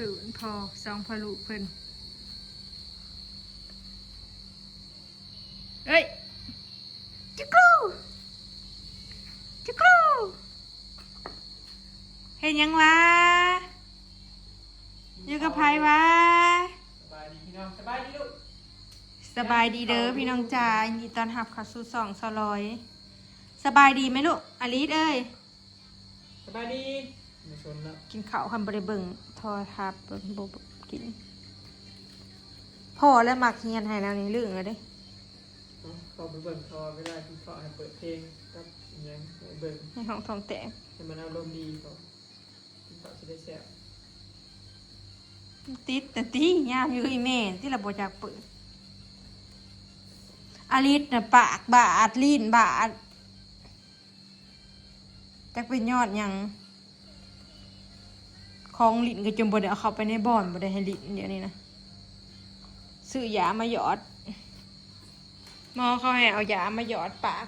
ຄືນພໍ່ສອງພໍ່ລູກເພິ່ນ. ເອີຍ ຈຸກຣູ ຈຸກຣູ ເຮັດຫຍັງວະ? ຢູ່ກັບໃຜວະ? ສະບາຍດີພີ່ນ້ອງ ສະບາຍດີລູກ ສະບາຍດີເດີພີ່ນ້ອງຈ໋າ ຍິນດີຕ້ອນຮັບເຂົ້າສູ່ຊ່ອງສາວລອຍ. ສະບາຍດີໄໝລູກ ອາລິດເອີຍ? ສະບາຍດີ ມາຊົນແລ້ວ ກິນເຂົ້າ ຄັນບໍ່ໄດ້ເບິ່ງໂທລະທັດ ບໍ່ ບໍ່ກິນ. ພໍແລ້ວ ມັກຮຽນໃຫ້ແລ້ວນີ້ ລຶ້ງແລ້ວເດ້. ເຂົ້າໄປເບິ່ງ ເພາະວ່າເວລາກິນເຂົ້າໃຫ້ເປີດເພງກັບອີ່ຫຍັງໃຫ້ເບິ່ງ ໃຫ້ຫ້ອງທ້ອງແຕກ ໃຫ້ມັນອາລົມດີກ່ອນ ກິນເຂົ້າຊິໄດ້ແຊບ. ຕິດແຕ່ຕິ ຍາມຢູ່ກັບອີ່ແມ່ຕິລະບໍ່ຢາກເປີດ. ອາລິດນະ ປາກບາດ ລີ້ນບາດ. ຈັກເປັນຍ້ອນຫຍັງ ຂອງຫຼິ້ນກໍຈົນບໍ່ໄດ້ເອົາເຂົ້າໄປໃນບ່ອນ ບໍ່ໄດ້ໃຫ້ຫຼິ້ນ. ດຽວນີ້ນະ ຊື້ຢາມາຢອດ ໝໍເຂົາໃຫ້ເອົາຢາມາຢອດປາກ.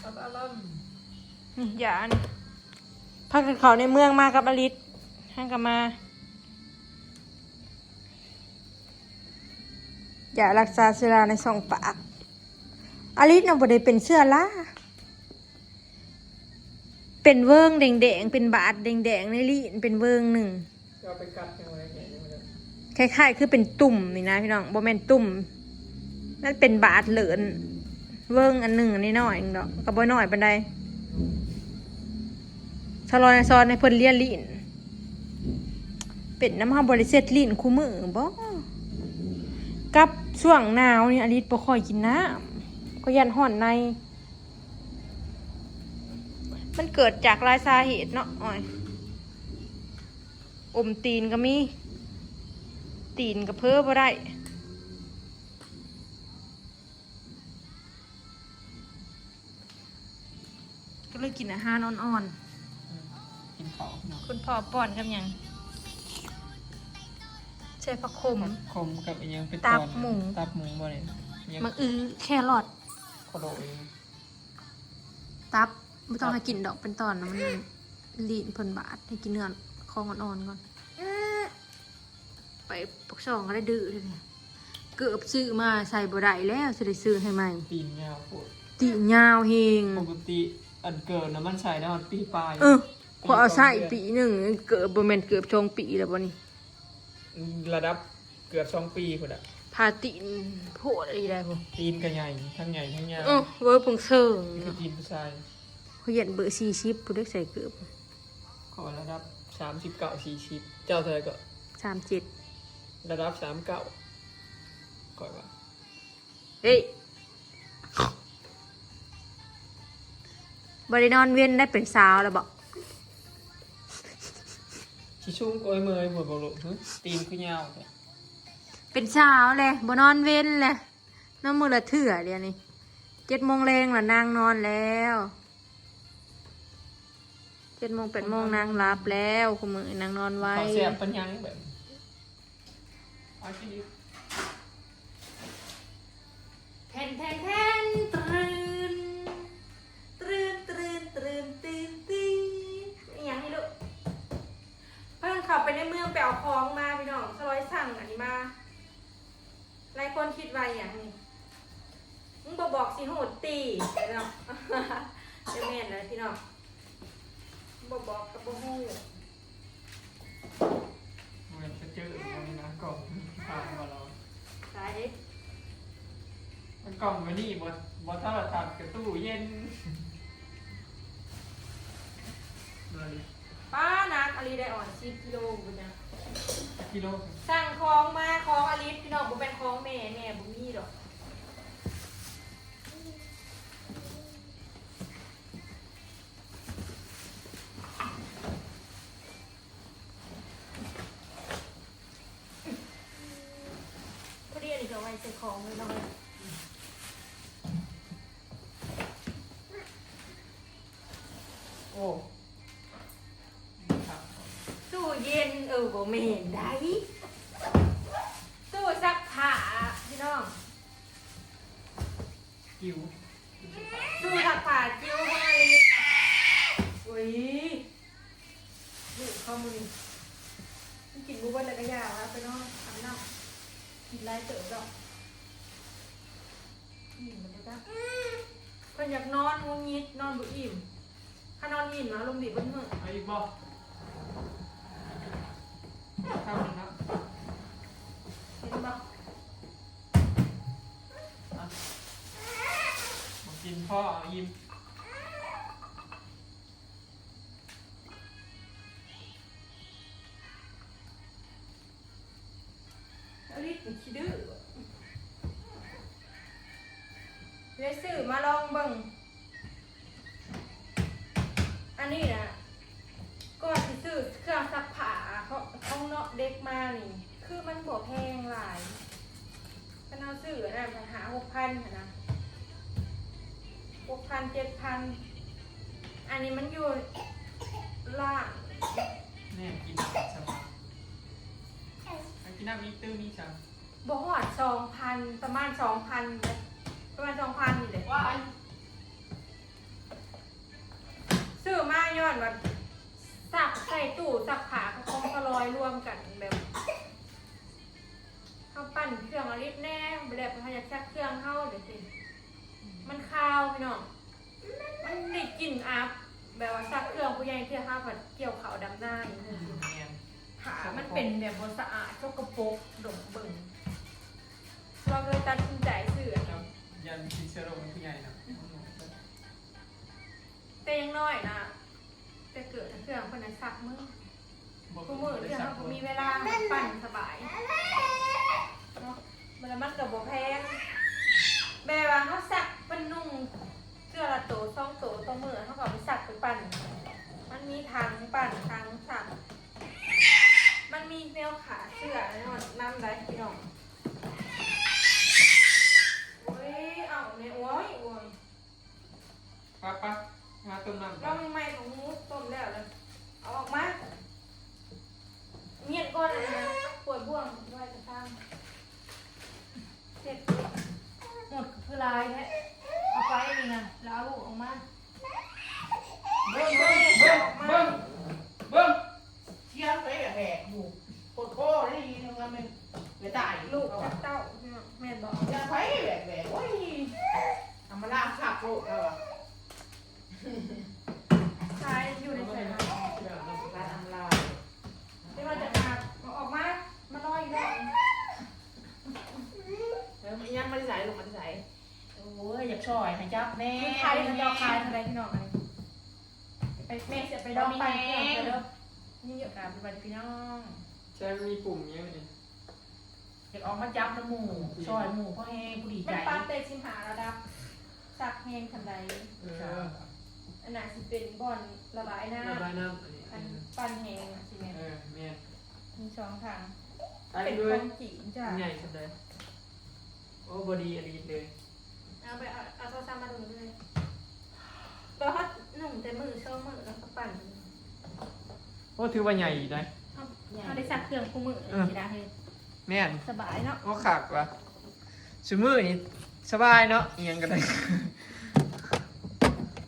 ອັບອາລຳ ນີ້ຢານີ້ ພາກັນເຂົ້າໃນເມືອງມາກັບອາລິດ ຫາກໍມາ ຢາລັກສາເຊື້ອລາໃນຊ່ອງປາກ. ອາລິດນະບໍ່ໄດ້ເປັນເຊື້ອລາ ເປັນເວີງແດງໆ ເປັນບາດແດງໆ ໃນລີ້ນ ເປັນເວີງໜຶ່ງ ເອົາໄປກັດຍັງບໍ່ໄດ້ແຫງຍັງບໍ່ໄດ້ ຄ້າຍໆ ຄືເປັນຕຸ່ມນີ້ນະພີ່ນ້ອງ ບໍ່ແມ່ນຕຸ່ມ ມັນເປັນບາດເລີນ ເວີງອັນໜຶ່ງນ້ອຍໆ ດອກ ກໍບໍ່ນ້ອຍປານໃດ. ສາວລອຍສອນໃຫ້ເພິ່ນລຽນລີ້ນ ເປັນນຳເຮົາບໍ່ໄດ້ເຊັດລີ້ນຄູ່ມື້ບໍ? ກັບຊ່ວງໜາວນີ້ອາລິດບໍ່ຄ່ອຍກິນນ້ຳ ກໍຢ້ານຮ້ອນໃນ. ມັນເກີດຈາກຫຼາຍສາເຫດເນາະ ໂອ້ຍ ອົມຕີນກໍມີ ຕີນກໍເຜີບໍ່ໄດ້ ກໍເລີຍກິນອາຫານອ່ອນໆ. ອືມ ກິນເຂົ້າເນາະ ຄຸນພໍ່ປ້ອນກັບຫຍັງ? ໃສ່ຜັກຂົມ ຜັກຂົມກັບອີ່ຫຍັງ ເປັນຕອນ ຕັບໝູ ຕັບໝູບໍ່ນີ້ ໝາກອຶ ແຄຣອດ ຂະໂດດ ຕັບບໍ່ຕ້ອງໃຫ້ກິນດອກ ເປັນຕອນນະ ມັນລີ້ນເພິ່ນບາດ ໃຫ້ກິນເນື້ອຂອງອ່ອນໆກ່ອນ. ໄປປາກຊ່ອງກໍໄດ້ດື້ເລີຍ ເກີບຊື້ມາໃສ່ບໍ່ໄດ້ແລ້ວ ຊິໄດ້ຊື້ໃຫ້ໃໝ່. ຕີນຍາວໂພດ ຕີນຍາວແຮງ ປົກກະຕິອັນເກີບນະ ມັນໃສ່ໄດ້ຮອດປີປາຍ. ເອີ ຂ້ອຍເອົາໃສ່ປີໜຶ່ງ ເກີບບໍ່ແມ່ນເກີບສອງປີແລ້ວບໍ່ນີ້? ລະດັບເກືອບສອງປີພຸ້ນນະ ຜ່າຕີນໂພດອີ່ໃດພຸ້ນ ຕີນກໍໃຫຍ່ ທັງໃຫຍ່ທັງຍາວ. ເອີ ເວີເພິ່ງເຊີງ ນີ້ຄືຕີນຜູ້ຊາຍ ຂ້ອຍຢ້ານເບີສີ່ສິບພຸ້ນເດ້ໃສ່ເກີບ. ຂ້ອຍລະດັບສາມສິບເກົ້າ ສີ່ສິບ ເຈົ້າເທົ່າໃດເກາະ? ສາມເຈັດ ລະດັບສາມເກົ້າ ຂ້ອຍວ່າ. ເອີຍ ບໍ່ໄດ້ນອນເວັນໄດ້ ເປັນສາວແລ້ວບໍ? ຊິສູງກວ່າເມຍພຸ້ນບໍລູກ? ຫື ຕີນຄືຍາວແທ້? ເປັນສາວແລ້ວ ບໍ່ນອນເວັນແລ້ວ ນອນມື້ລະເທື່ອ. ດຽວນີ້ເຈັດໂມງແລງລະ ນາງນອນແລ້ວ ເຈັດໂມງ ແປດໂມງ ນາງຫຼັບແລ້ວ. ຄູ່ມື້ນາງນອນໄວ. ເຂົ້າແຊບປານຫຍັງແບບ ເອົາກິນອີກ. ແທນ ແທນ ແທນ ຕຣືນ ຕຣືນ ຕຣືນ ຕຣືນ ຕີນ ຕີນ ອີ່ຫຍັງນີ້ລູກ? ພາກັນເຂົ້າໄປໃນເມືອງໄປເອົາຂອງມາພີ່ນ້ອງ. ສະລອຍສັ່ງອັນນີ້ມາ. ຫຼາຍຄົນຄິດວ່າອີ່ຫຍັງນີ້ ມຶງບໍ່ບອກຊິຮູ້ຕິເນາະ. ຈະແມ່ນແລ້ວພີ່ນ້ອງ ບໍ່ບອກກໍບໍ່ຮູ້. ບໍ່ແມ່ນໄປເຈີຢູ່ໃນນັ້ນ ກ້ອງຂ້າງວ່າລາວ ໃສ? ມັນກ້ອງໄວ້ນີ້ ບໍ່ ບໍ່ໂທລະທັດກໍຕູ້ເຢັນ. ມາເລີຍ. ປ້າ ໜັກອາລີໄດ໋ ອ່ອນສິບກິໂລພຸ້ນນະ. ກິໂລ. ສັ່ງຂອງມາ ຂອງອາລີພີ່ນ້ອງ ບໍ່ແມ່ນຂອງແມ່ ແມ່ບໍ່ມີດອກ. ພໍດີອັນນີ້ກໍໄວ້ໃສ່ຂອງເລີຍເນາະ. ໂອ້ ຕູ້ເຢັນ ເອີ ບໍ່ແມ່ນໃດ໋ ຕູ້ຊັກຜ້າພີ່ນ້ອງ. ຈິ້ວ ຕູ້ຊັກຜ້າຈິ້ວຂອງອາລິສ. ໂອ້ຍ ລູກເຂົາ ງຸດຫງິດ ນອນບໍ່ອີ່ມ. ຄັນນອນອີ່ມແລ້ວອາລົມດີເບິດມື້. ເອົາອີກບໍ່? ຄຳໜຶ່ງເນາະ. ເຫັນບໍ່? ອ່ະ ບໍ່ກິນ ພໍ ເອົາອີ່ມ. ອາລິດນີ້ຂີ້ດື້ ເລີຍຊື້ມາລອງເບິ່ງ. ອັນນີ້ນະ ກ່ອນຊິຊື້ເຄື່ອງຊັກຜ້າຂອງ ຂອງເນາະເດັກມານີ້ ຄືມັນບໍ່ແພງຫຼາຍ. ຄັນເຮົາຊື້ອັນນັ້ນພັນຫ້າຫົກພັນຫັ້ນນະ ຫົກພັນເຈັດພັນ. ອັນນີ້ມັນຢູ່ຮ້ານ ແນ່ ກິນນ້ຳຊະ ມາ ກິນນ້ຳອີກຕື່ມອີກຊະ. ບໍ່ຮອດສອງພັນ ປະມານສອງພັນເດ້ ປະມານສອງພັນນີ້ແຫຼະ. ວ້າຍ ຊື້ມາຍ້ອນວ່າຊັກໃສ່ຕູ້ຊັກຜ້າຂອງສະລອຍລວມກັນ ແບບເຮົາປັ່ນເຄື່ອງອາລິດແດ່ ແບບເຮົາຢາກຊັກເຄື່ອງເຮົາເດ້ ມັນຄາວພີ່ນ້ອງ. ມັນໄດ້ກິ່ນອັບ ແບບວ່າຊັກເຄື່ອງຜູ້ໃຫຍ່ ເທື່ອເຮົາພັດກ່ຽວເຂົ້າດຳນານີ້ ແມ່ນ ຜ້າມັນເປັນແບບບໍ່ສະອາດ ສົກກະປົກ ດົມເບິ່ງ. ລາວກໍເລີຍຕັດສິນໃຈຊື້ອັນນີ້ ຢ້ານຕິດເຊື້ອໂລກນຳຜູ້ໃຫຍ່ນະ. ແຕ່ຢ່າງນ້ອຍນະ ແຕ່ເກີດເທື່ອເພິ່ນນະຊັກມື້ ບໍ່ ຄູ່ມື້ເທື່ອເຮົາບໍ່ມີເວລາ ແມ່ນ ປັ່ນສະບາຍເນາະ ແລ້ວມັນກໍບໍ່ແພງ ແບບວ່າເຮົາຊັກເພິ່ນນຸ່ງເທື່ອລະໂຕສອງໂຕຕໍ່ມື້ ເຮົາກໍເອົາໄປຊັກໄປປັ່ນ. ມັນມີຖັງປັ່ນ ຖັງຊັກ ມັນມີແນວຂ້າເຊື້ອນຳໄດ໋ພີ່ນ້ອງ. ໂອ້ຍ ເອົາແນ່ ໂອ້ຍ ໂອ້ຍ. ໄປ ໄປ ຫາຕົ້ມນ້ຳ ລອງໃໝ່ຂອງໝູຕົ້ມແລ້ວເລີຍ ເອົາອອກມາ ງຽດກ່ອນນະ ປ່ວຍບ່ວງໄວ້ກະຊາມ. ເສັດ ໝົດຄືຫຼາຍແທ້ ເອົາໄປນີ້ນະ ແລ້ວເອົາລູກອອກມາ. ເບິ່ງ ເບິ່ງ ເບິ່ງ ເບິ່ງ ເບິ່ງ. ສຽງໄປແບກຢູ່ ໂພດໂພໄດ້ຍິນວ່າແມ່ນໄປຕາຍ ລູກຈັກເຕົ້າ ແມ່ນບໍ່? ຢ່າໄປແບກ ໂອ້ຍ ເອົາມາລ້າງຄັກໂລດ ເຮົາວ່າ ຊາຍຢູ່ໃນໃສນະ? ຮ້ານອຳລາ ແຕ່ວ່າຈະມາ ເອົາອອກມາ ມາລອຍອີກແລ້ວ. ເອີ ຍັງບໍ່ໄດ້ໃສ່ ລູກ ບໍ່ໄດ້ໃສ່. ໂອ້ຍ ຢາກຊ່ອຍໃຫ້ຈັບແດ່ ຂາຍ ເຂົາເຈົ້າຂາຍເທົ່າໃດພີ່ນ້ອງ? ອັນນີ້ ໄປ ແມ່ຊິໄປລອງປັ່ນເຄື່ອງເດີ ມີໂອກາດ ສະບາຍດີພີ່ນ້ອງ. ໃຊ່ ມັນມີປຸ່ມຫຍັງນີ້ ຢາກອອກມາຈັບນຳໝູ່ ຊ່ອຍໝູ່ ພໍແຮງ ຜູ້ດີໃຈ. ມັນປັບໄດ້ສິບຫ້າລະດັບ ຊັກແຮງສ່ຳໃດ. ເອີ ອັນນັ້ນຊິເປັນບ່ອນລະບາຍນ້ຳ ລະບາຍນ້ຳ ອັນນີ້ ອັນ ເອີ ປັ່ນແຮງຊິແມ່ນ ເອີ ແມ່ນ ມີສອງຖັງ ເປັນຂອງຈີນຈ້າ ໃຫຍ່ສ່ຳໃດ? ໂອ້ ບໍ່ດີອີ່ຫຼີເລີຍ. ເອົາໄປ ເອົາ ເອົາໂທລະສັບມາເບິ່ງເລີຍ ແບບວ່ານຸ່ງແຕ່ມື້ສອງມື້ແລ້ວກໍປັ່ນ. ໂອ້ ຖືວ່າໃຫຍ່ຢູ່ໄດ໋ ເຮົາ ໃຫຍ່ ເຮົາໄດ້ຊັກເຄື່ອງຄູ່ມື້ ເອີ ຊິໄດ້ ແມ່ນ ສະບາຍເນາະ. ໂອ້ ຄັກວ່າ ຊຸມື້ນີ້ສະບາຍເນາະ ອີ່ຫຍັງກໍໄດ້.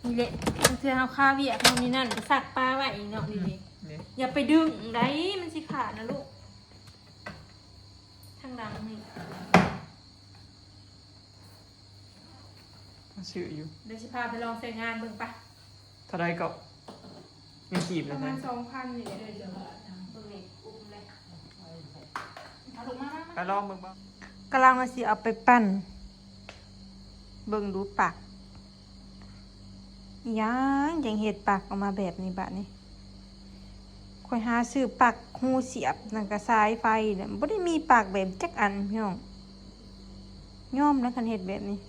ນີ້ແຫຼະ ບາງເທື່ອເຮົາຄາວຽກເຮົານີ້ນັ້ນ ກໍຊັກປະໄວ້ອີກເນາະ. ນີ້ເດ້ ອືມ ນີ້ ຢ່າໄປດຶງໄດ໋ ມັນຊິຂາດນະລູກ. ທາງຫຼັງນີ້ ມາຊື້ຢູ່ ດຽວຊິພາໄປລອງໃຊ້ງານເບິ່ງປະ. ເທົ່າໃດກໍ? ເງິນກີບ ປະມານສອງພັນນີ້ແຫຼະ. ເບິ່ງນີ້ ອຸ້ມເລີຍ ເອົາລົງມາ ມາ ມາ ໄປລອງເບິ່ງບໍ່? ກຳລັງວ່າຊິເອົາໄປປັ່ນ ເບິ່ງດູປາກ. ອີຫຍັງຈັ່ງເຮັດປາກອອກມາແບບນີ້ບາດນີ້? ຂ້ອຍຫາຊື້ປາກຮູສຽບ ແລ້ວກໍສາຍໄຟ ແລ້ວບໍ່ໄດ້ມີປາກແບບຈັກອັນ ພີ່ນ້ອງ. ຍອມນະ ຄັນເຮັດແບບນີ້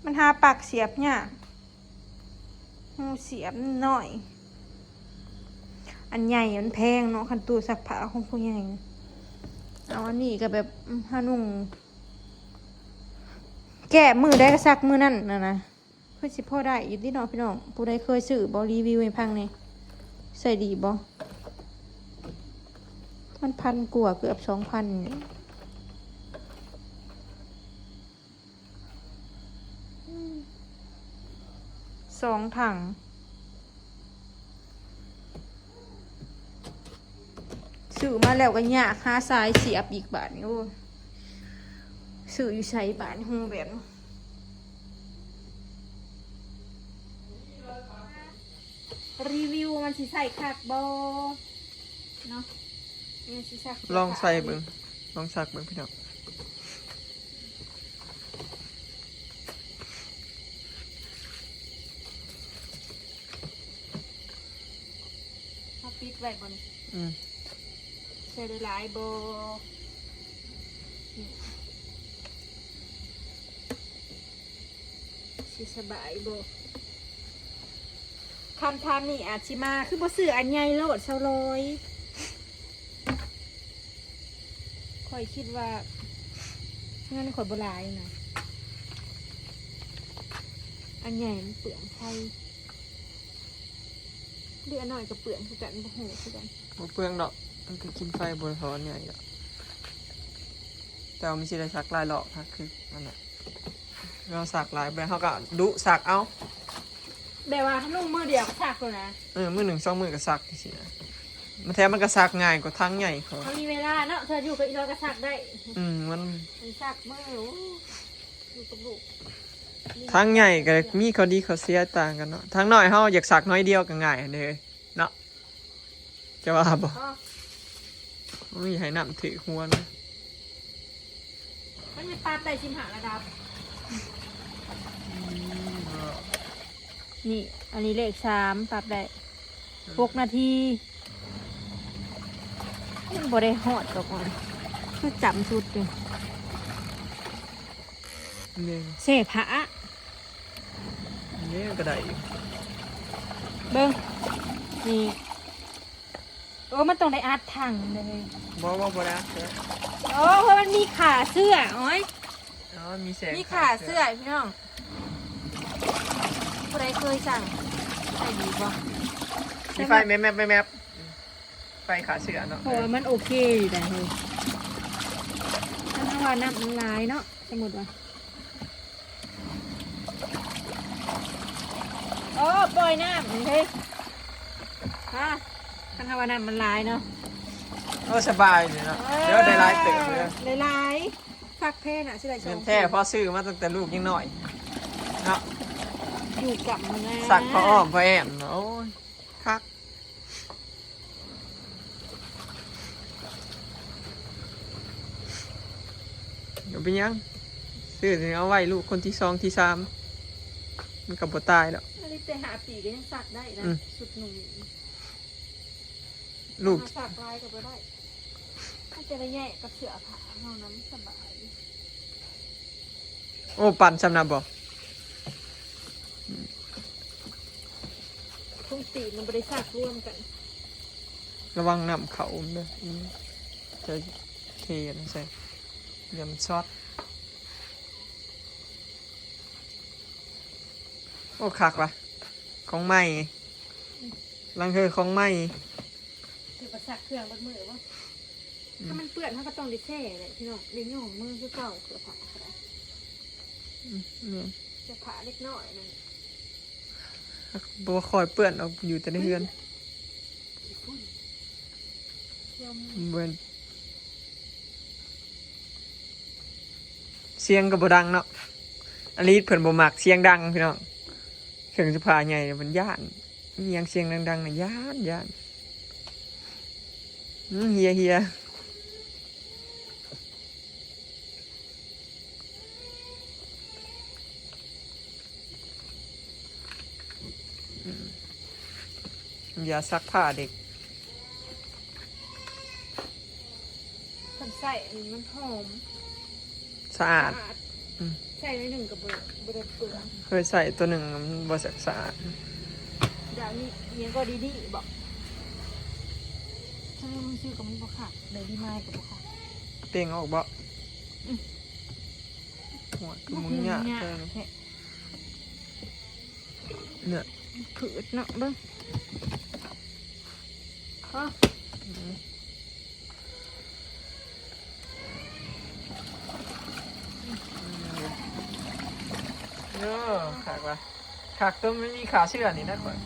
ມັນຫາປາກສຽບຍາກ. ຮູສຽບນ້ອຍ ອັນໃຫຍ່ມັນແພງເນາະ ຄັນຕູ້ຊັກຜ້າຂອງຜູ້ໃຫຍ່. ເອົາ ອັນນີ້ກໍແບບ ຫານຸ່ງ ແກ້ມື້ໃດກໍຊັກມື້ນັ້ນນະນະ. ຄືຊິພໍໄດ້ຢູ່ຕິເນາະພີ່ນ້ອງ. ຜູ້ໃດເຄີຍຊື້ບໍ່? ຣີວິວໃຫ້ຟັງແດ່ ໃຊ້ດີບໍ່? ມັນພັນກວ່າ ເກືອບສອງພັນນີ້ ສອງຖັງ. ຊື້ມາແລ້ວກໍຍາກຫາສາຍສຽບອີກບາດນີ້. ໂອ້ຍ ຊື້ຢູ່ໃສບາດນີ້? ຮູແບບນີ້ ຣີວິວມັນຊິໃຊ້ຄັກບໍ່ເນາະ ມັນຊິຊັກ ລອງໃສ່ເບິ່ງ ລອງຊັກເບິ່ງພີ່ນ້ອງ. ເຮົາປິດໄວ້ບໍ່ນີ້? ອືມ ໃສ່ຫຼາຍໆບໍ່? ນີ້ ຊິສະບາຍບໍ່? ຄຳຖາມນີ້ອາດຊິມາ ຄືບໍ່ຊື້ອັນໃຫຍ່ໂລດ ຊາວຮ້ອຍ? ຂ້ອຍຄິດວ່າເງິນຂ້ອຍບໍ່ຫຼາຍນະ ອັນໃຫຍ່ມັນເປືອງໄຟ ຫຼືອັນນ້ອຍກໍເປືອງຄືກັນ ບໍ່ຮູ້ຄືກັນ. ບໍ່ເປືອງດອກ ມັນກໍກິນໄຟບໍ່ເທົ່າອັນໃຫຍ່ດອກ ແຕ່ວ່າມັນຊິໄດ້ຊັກຫຼາຍລອບ ຄັກຄືອັນນັ້ນ. ເຮົາຊັກຫຼາຍ ແບບເຮົາກໍດຸຊັກເອົາ ແບບວ່ານຸ່ງມື້ດຽວກໍຊັກໂລດນະ. ເອີ ມື້ໜຶ່ງສອງມື້ກໍຊັກຈັ່ງຊີ້ນະ ມັນແທ້ ມັນກໍຊັກງ່າຍກວ່າຖັງໃຫຍ່. ເຂົາ ເຮົາມີເວລາເນາະ ເທື່ອຢູ່ກັບອີ່ຫຼໍກໍຊັກໄດ້. ອືມ ມັນ ມັນຊັກມື້ ໂອ້ ຢູ່ກັບລູກ ຖັງໃຫຍ່ກໍມີຂໍ້ດີຂໍ້ເສຍຕ່າງກັນເນາະ ຖັງນ້ອຍເຮົາຢາກຊັກໜ້ອຍດຽວກໍງ່າຍຫັ້ນເດ້ເນາະ. ຈະວ່າບໍ່? ອໍ ໂອ້ຍ ໃຫ້ນ້ຳຖືກຫົວນະ ມັນຍັງປັບໄດ້ສິບຫ້າລະດັບ. ອືມ ນີ້ ອັນນີ້ເລກສາມ ປັບໄດ້ ເອີ ຫົກນາທີ ມັນບໍ່ໄດ້ຮອດດອກ ມັນຄືຈຳສຸດຢູ່. ນີ້ ເຊພະ ນີ້ກໍໄດ້ຢູ່ ເບິ່ງ ນີ້ ໂອ້ ມັນຕ້ອງໄດ້ອັດຖັງເດ້. ບໍ່ ບໍ່ ບໍ່ໄດ້ອັດເດີ. ໂອ້ ເພາະມັນມີຂາເສື້ອ ໂອ້ຍ ອໍ ມີແສງ ມີຂາເສື້ອ ຂາເສື້ອ ພີ່ນ້ອງ. ຜູ້ໃດເຄີຍສັ່ງ ໃຊ້ດີບໍ່? ມີໄຟແມັບໆ ໄຟຂາເສື້ອເນາະ ເພາະວ່າມັນໂອເຄຢູ່ໄດ໋ເຮີ້ຍ. ຄັນເຮົາວ່ານ້ຳມັນຫຼາຍເນາະ ສົມມຸດວ່າ ໂອ້ ປ່ອຍນ້ຳນີ້ເຮີ້ຍ ຮະ ຄັນເຮົາວ່ານ້ຳມັນຫຼາຍເນາະ. ໂອ້ ສະບາຍນີ້ເນາະ ເອີ ດຽວໄດ້ຫຼາຍເຕີບເລີຍ ໄດ້ຫຼາຍ ຄັກແທ້ນະ ຊິໄດ້ສອງ ແມ່ນແທ້ ພວກ ພໍຊື້ມາຕັ້ງແຕ່ລູກຍັງນ້ອຍເນາະ ຢູ່ກັບມັນນະ ຊັກຜ້າອ້ອມຜ້າແອມ ໂອ້ຍ ຄັກ. ບໍ່ເປັນຫຍັງ ຊື້ເອົາໄວ້ລູກຄົນທີສອງທີສາມ ມັນກໍບໍ່ຕາຍດອກ. ອັນນີ້ແຕ່ຫ້າປີກໍຍັງຊັກໄດ້ນະ ອືມ ຊຸດໜຸ່ມ ລູກ ເຮົາຊັກຫຼາຍກໍບໍ່ໄດ້ ມັນຈະໄດ້ແຍກກັບເສື້ອຜ້າເຮົານຳ ສະບາຍ. ໂອ້ ປັ່ນຊ່ຳນະບໍ່? ຂອງຕີນມັນບໍ່ໄດ້ຊັກລວມກັນ. ລະວັງນ້ຳເຂົ້າເດີ. ອືມ ຈະເທອັນນັ້ນໃສ່ ຢ່າມັນຊັອດ. ໂອ້ ຄັກວ່າ ຂອງໃໝ່ ອືມ ລັງເຮີຂອງໃໝ່. ຄືວ່າຊັກເຄື່ອງເບິດມື້ບໍ່? ອືມ ຖ້າມັນເປື້ອນເຮົາກໍຕ້ອງໄດ້ແຊ່ແຫຼະພີ່ນ້ອງ ໄດ້ຍ້ອງມືຄືເກົ່າ ເສື້ອຜ້າກໍໄດ້. ອືມ ແມ່ນ ເສື້ອຜ້າເດັກນ້ອຍນັ້ນ ບໍ່ຄ່ອຍເປື້ອນດອກ ຢູ່ແຕ່ໃນເຮືອນ. ຂີ້ຝຸ່ນ ເບິ່ງ ສຽງກໍບໍ່ດັງເນາະ. ອາລິດເພິ່ນບໍ່ມັກສຽງດັງພີ່ນ້ອງ ເຄື່ອງຊັກຜ້າໃຫຍ່ເພິ່ນຢ້ານ. ອີ່ຫຍັງສຽງດັງໆນະ ຢ້ານ ຢ້ານ. ອືມ ເຮຍ ເຮຍ. ອືມ ຢາຊັກຜ້າເດັກ. ຄັນໃຊ້ອັນນີ້ມັນຫອມ ສະອາດ ສະອາດ. ອືມ ໃຊ້ໜ້ອຍໜຶ່ງກໍບໍ່ ບໍ່ໄດ້ເປືອງ. ເຄີຍໃຊ້ຕົວໜຶ່ງ ມັນບໍ່ສະອາດ. ດຽວນີ້ອີ່ຫຍັງກໍດີໆບໍ? ເອີ ມັນຊື່ກໍມັນບໍ່ຄັກ ໄດ້ດີມາຍກໍບໍ່ຄັກ. ເປ່ງອອກບໍ? ອືມ ໂອ້ຍ ຄືຫຍຸ້ງຍາກແທ້. ເນາະ ພືດເນາະ ເບິ່ງ ເອີ ເອີ ຄັກວ່າ ຄັກຕົວມັນມີຂາເສື້ອນີ້ນະຂ້ອຍ.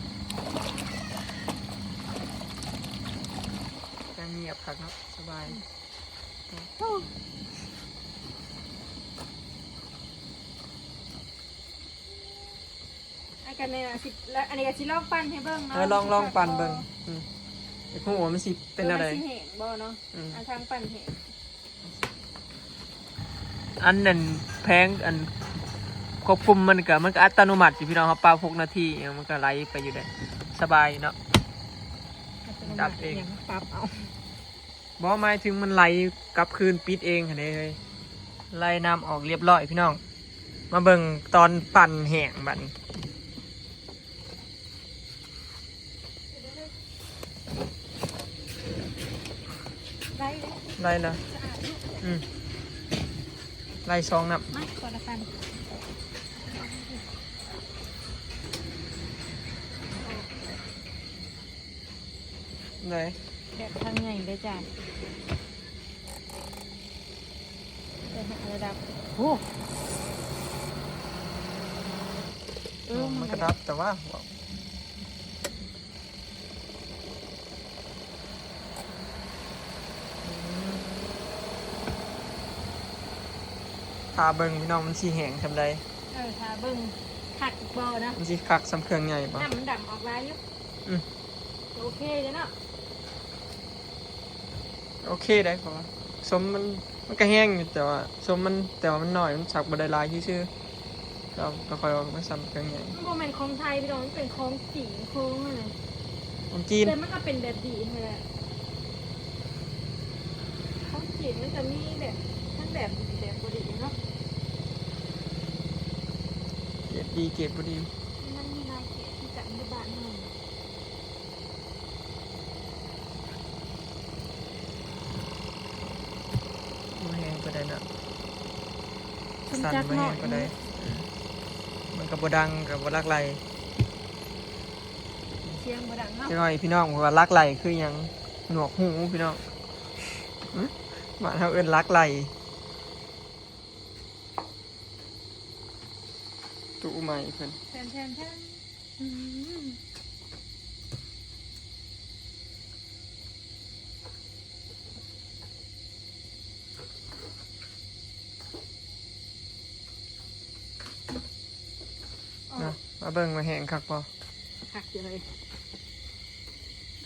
ກໍງຽບຄັກເນາະ ສະບາຍ. ໂອ້. ກັນແນ່ ຊິ ແລ້ວອັນນີ້ກໍຊິລອງປັ່ນໃຫ້ເບິ່ງເນາະ ເອີ ລອງ ລອງປັ່ນເບິ່ງ ອືມ ຢາກຮູ້ວ່າມັນຊິເປັນແນວໃດ ວ່າມັນຊິແຫ້ງບໍ່ເນາະ ອືມ ອ່າ ທາງປັ່ນແຫ້ງ ອັນນັ້ນແຜງ ອັນຄວບຄຸມມັນກໍ ມັນກໍອັດຕະໂນມັດຢູ່ ພີ່ນ້ອງ ເຮົາປັບຫົກນາທີ ມັນກໍໄຫຼໄປຢູ່ເດ້ ສະບາຍເນາະ ອັດຕະໂນມັດ ດັບເອງ ອີຫຍັງ ປັບເອົາ ບໍ່ ໝາຍເຖິງມັນໄຫຼກັບຄືນ ປິດເອງຫັ້ນເດ້ເຮີ້ຍ ໄລ່ນ້ຳອອກຮຽບຮ້ອຍພີ່ນ້ອງ ມາເບິ່ງຕອນປັ່ນແຫ້ງບັດນີ້ ໄດ້ແລ້ວ ໄດ້ແລ້ວ ສະອາດຢູ່ ອືມ ໄລ່ຊອງນ້ຳ ມາ ຂໍລະກັນ ໄດ້ ແບບຖັງໃຫຍ່ເດີຈ້າ ໄດ້ຫ້າລະດັບ ໂອ້ ເອີ ມັນກໍດັບ ແຕ່ວ່າ ອືມ ຖ້າເບິ່ງພີ່ນ້ອງ ມັນຊິແຫ້ງສ່ຳໃດ ເອີ ຖ້າເບິ່ງຄັກບໍ່ເນາະ ມັນຊິຄັກສ່ຳເຄື່ອງໃຫຍ່ບໍ່ ນ້ຳມັນດຳອອກຫຼາຍຢູ່ ອືມ ໂອເຄເດ້ເນາະ ໂອເຄໄດ໋ ເພາະວ່າສົມມັນ ມັນກໍແຫ້ງຢູ່ ແຕ່ວ່າສົມມັນ ແຕ່ວ່າມັນໜ້ອຍ ມັນສັກບໍ່ໄດ້ຫຼາຍຊື່ໆ ແລ້ວ ແລ້ວຄ່ອຍເອົາມາສ່ຳເຄື່ອງໃຫຍ່ ມັນບໍ່ແມ່ນຂອງໄທພີ່ນ້ອງ ມັນເປັນຂອງຈີນ ຂອງອັນນັ້ນ ຂອງຈີນ ແຕ່ມັນກໍເປັນແບບດີຫັ້ນແຫຼະ ຂອງຈີນມັນກໍມີແບບ ທັງແບບດີແບບບໍ່ດີເນາະ ເກຣດດີເກຣດບໍ່ດີ ມັນມີຫຼາຍເກຣດຄືກັນຢູ່ບ້ານເຮົາ ບໍ່ແຮງປານໃດເນາະ ບໍ່ຮູ້ຈັກເນາະ ສັ່ນບໍ່ແຮງປານໃດ ອືມ ມັນກໍບໍ່ດັງ ກໍບໍ່ຫຼັກໄຫຼ ສຽງບໍ່ດັງເນາະ ຈັກໜ້ອຍພີ່ນ້ອງວ່າຫຼັກໄຫຼຄືຫຍັງ ໜວກຫູພີ່ນ້ອງ ຫຶ ບ້ານເຮົາເອີ້ນຫຼັກໄຫຼ ຕູ້ໃໝ່ເພິ່ນ ແທນໆໆ ອືມ ເນາະ ມາເບິ່ງວ່າແຫ້ງຄັກບໍ່ ຄັກຢູ່ເລີຍ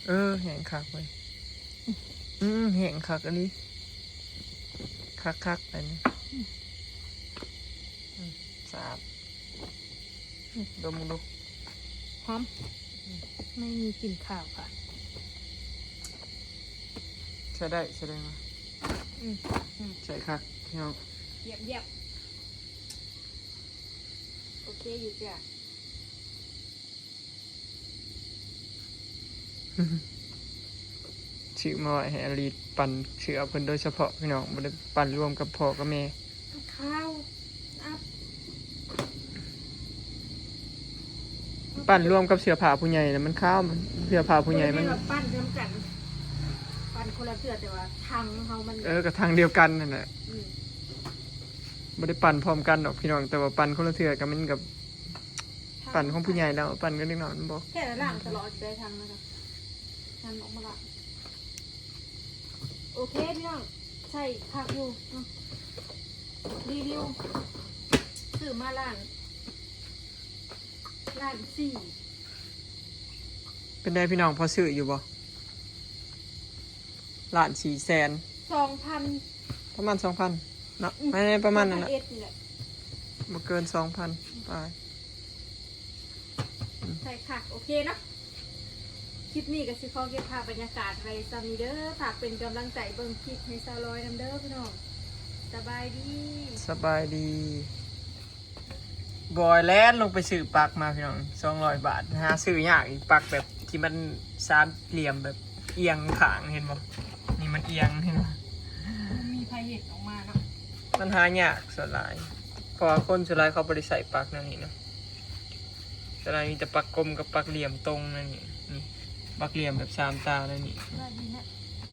ເອີ ແຫ້ງຄັກເວີຍ ອືມ ແຫ້ງຄັກອີ່ຫຼີ ຄັກໆ ອັນນີ້ ອືມ ອືມ ສະອາດ ອືມ ດົມເບິ່ງດູ ຫອມ ອືມ ໄມ່ມີກິ່ນຄາວຄ່ະ ໃຊ້ໄດ້ ໃຊ້ໄດ້ວ່າ ອືມ ອືມ ໃຊ້ຄັກ ພີ່ນ້ອງ ຢ້ຽມໆ ໂອເຄຢູ່ຈ້າ. ຊື້ມາໄວ້ໃຫ້ອາລີປັ່ນເສື້ອເພິ່ນໂດຍສະເພາະ ພີ່ນ້ອງ ບໍ່ໄດ້ປັ່ນລວມກັບພໍ່ກັບແມ່ ມັນຄາວ ອັບ ປັ່ນລວມກັບເສື້ອຜ້າຜູ້ໃຫຍ່ນະ ມັນຄາວ ເສື້ອຜ້າຜູ້ໃຫຍ່ມັນ ບໍ່ແມ່ນວ່າປັ່ນນຳກັນ ປັ່ນຄົນລະເທື່ອ ແຕ່ວ່າຖັງເຮົາມັນ ເອີ ກໍຖັງດຽວກັນຫັ້ນແຫຼະ ອືມ ບໍ່ໄດ້ປັ່ນພ້ອມກັນດອກ ພີ່ນ້ອງ ແຕ່ວ່າປັ່ນຄົນລະເທື່ອກໍມັນກໍ ປັ່ນຂອງຜູ້ໃຫຍ່ແລ້ວ ປັ່ນກັບເດັກນ້ອຍມັນບໍ່ ແຄ່ລ້າງຕະຫຼອດໄດ້ທັງນັ້ນນະ ນຳອອກມາລ້າງ ໂອເຄພີ່ນ້ອງ ໃຊ້ຄັກຢູ່ເນາະ ຣີວິວ ຊື້ມາລ້ານ ລ້ານສີ່ ເປັນໃດພີ່ນ້ອງ ພໍຊື້ຢູ່ບໍ່? ລ້ານສີ່ແສນ ສອງພັນ ປະມານສອງພັນເນາະ ອືມ ໃນ ໃນປະມານນັ້ນແຫຼະ ສອງພັນເອັດນີ້ແຫຼະ ບໍ່ເກີນສອງພັນປາຍ ອືມ ໃສ່ຄັກ ໂອເຄເນາະ ຄລິບນີ້ກໍຊິຂໍເກັບພາບບັນຍາກາດໄວ້ສ່ຳນີ້ເດີ ຝາກເປັນກຳລັງໃຈເບິ່ງຄລິບໃຫ້ສາວລອຍນຳເດີພີ່ນ້ອງ ສະບາຍດີ ສະບາຍດີ. ບອຍແລ່ນລົງໄປຊື້ປັກມາພີ່ນ້ອງ ສອງຮ້ອຍບາດ ຫາຊື້ຍາກອີກ ປັກແບບທີ່ມັນສາມຫຼ່ຽມແບບອຽງຂ້າງ ເຫັນບໍ່ ນີ້ມັນອຽງ ເຫັນບໍ່ ມັນມີໃຜເຮັດອອກມາເນາະ ມັນຫາຍາກສ່ວນຫຼາຍ ເພາະວ່າຄົນສ່ວນຫຼາຍເຂົາບໍ່ໄດ້ໃຊ້ປັກແນວນີ້ເນາະ ສ່ວນຫຼາຍມີແຕ່ປັກກົມກັບປັກຫຼ່ຽມຕົງແນວນີ້ ນີ້ ປັກຫຼ່ຽມແບບສາມຕາແນວນີ້ ສະບາຍດີນະ